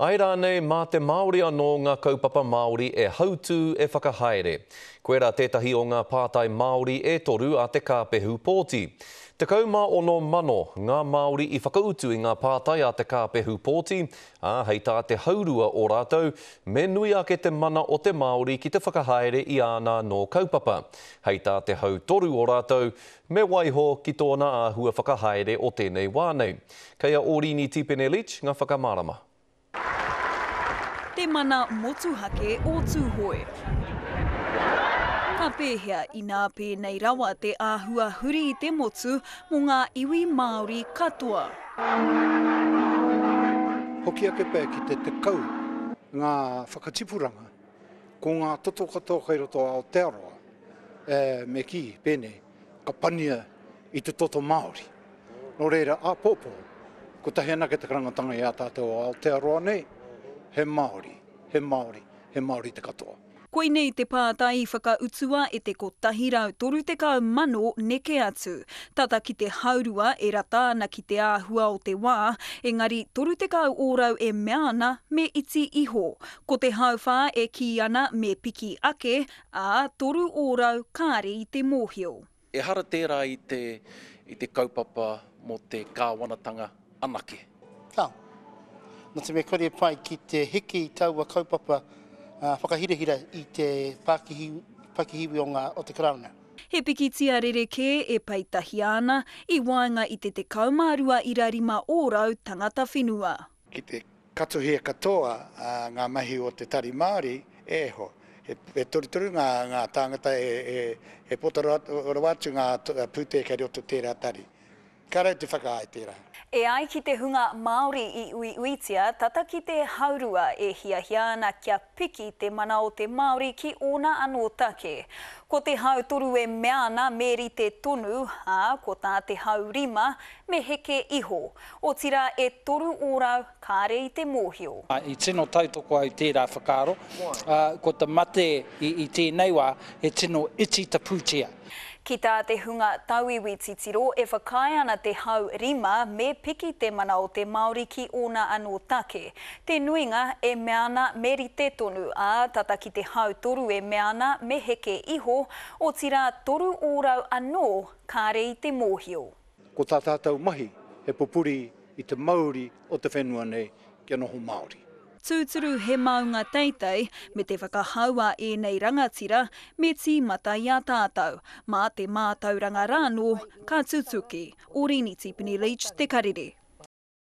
Āe rānei mā te Māori anō ngā kaupapa Māori e hautū, e whakahaere? Koirā tētahi o ngā pātai Māori e toru a te kāpehu pōti. 16 mano ngā Māori i whakautu i ngā pātai a te kāpehu pōti, ā, hei tā te haurua o rātou, me nui ake te mana o te Māori ki te whakahaere i āna anō kaupapa. Hei tā te hautoru o rātou, me waiho ki tōna āhua whakahaere o tēnei wā nei. Kei a Ōrini Tipene-Leach ngā whakamārama. Te mana motuhake o Tūhoe. Ka pēhea inā pēnei rawa te āhua huri i te motu mō ngā iwi Māori katoa? Hoki ake pea ki te 10 ngā whakatipuranga, ko ngā toto katoa kei roto o Aotearoa, me kī, pēnei, ka pania i te toto Māori. Nō reira, āpōpō, kotahi anake te karangatanga i a tātou o Aotearoa nei, he Māori, he Māori, he Māori te katoa. Koinei te pātai i whakautua e te 130,000 neke atu. Tata ki te haurua e rata ana ki te āhua o te wā, engari 30 ōrau e mea ana me iti iho. Ko te hauwhā e kī ana me piki ake, ā, 3 ōrau kāre i te mōhio. Ehara tērā i te, i te kaupapa mō te kāwanatanga anake. Kāo. Nā te mea kore e pai ki te hiki i taua kaupapa whakahirahira i te pakihiwi o ngā, o te Karauna. He pikitia rerekē e peitahia ana i waenga i te 12 ira 5 ōrau tangata whenua. Ki te katohia katoa ngā mahi o te Tari Māori, e hoa, he torutoru ngā tāngata e poto rawa atu ngā pūtea kei roto tērā tari. Ka rau te whakaae tērā. E ai ki te hunga Māori i uiuitia, tata ki te haurua e hiahia ana kia piki te mana o te Māori ki ōna anō take. Ko te hautoru e mea ana me rite tonu, ā, ko tā te haurima, me heke iho. Otirā e 3% kāre i te mōhio. I tino tautoko au tērā whakaaro. Ko te mate i tēnei wā, he tino iti te pūtea. Ki tā te hunga tauiwi titiro, e whakaae ana te hau rima me piki te mana o te Māori ki ōna anō take. Te nuinga e mea ana me rite tonu, ā, tata ki te hautoru e mea ana me heke iho, otirā 3% anō kāre i te mōhio. Ko tā tātou mahi he pupuri i te mauri o te whenua nei kia noho Māori. Tūturu he maunga teitei, me te whakahau a ēnei rangatira, me tīmata i a tātou. Mā te mātauranga rānō ka tutuki. Orini Tipene Leach, Te Karere.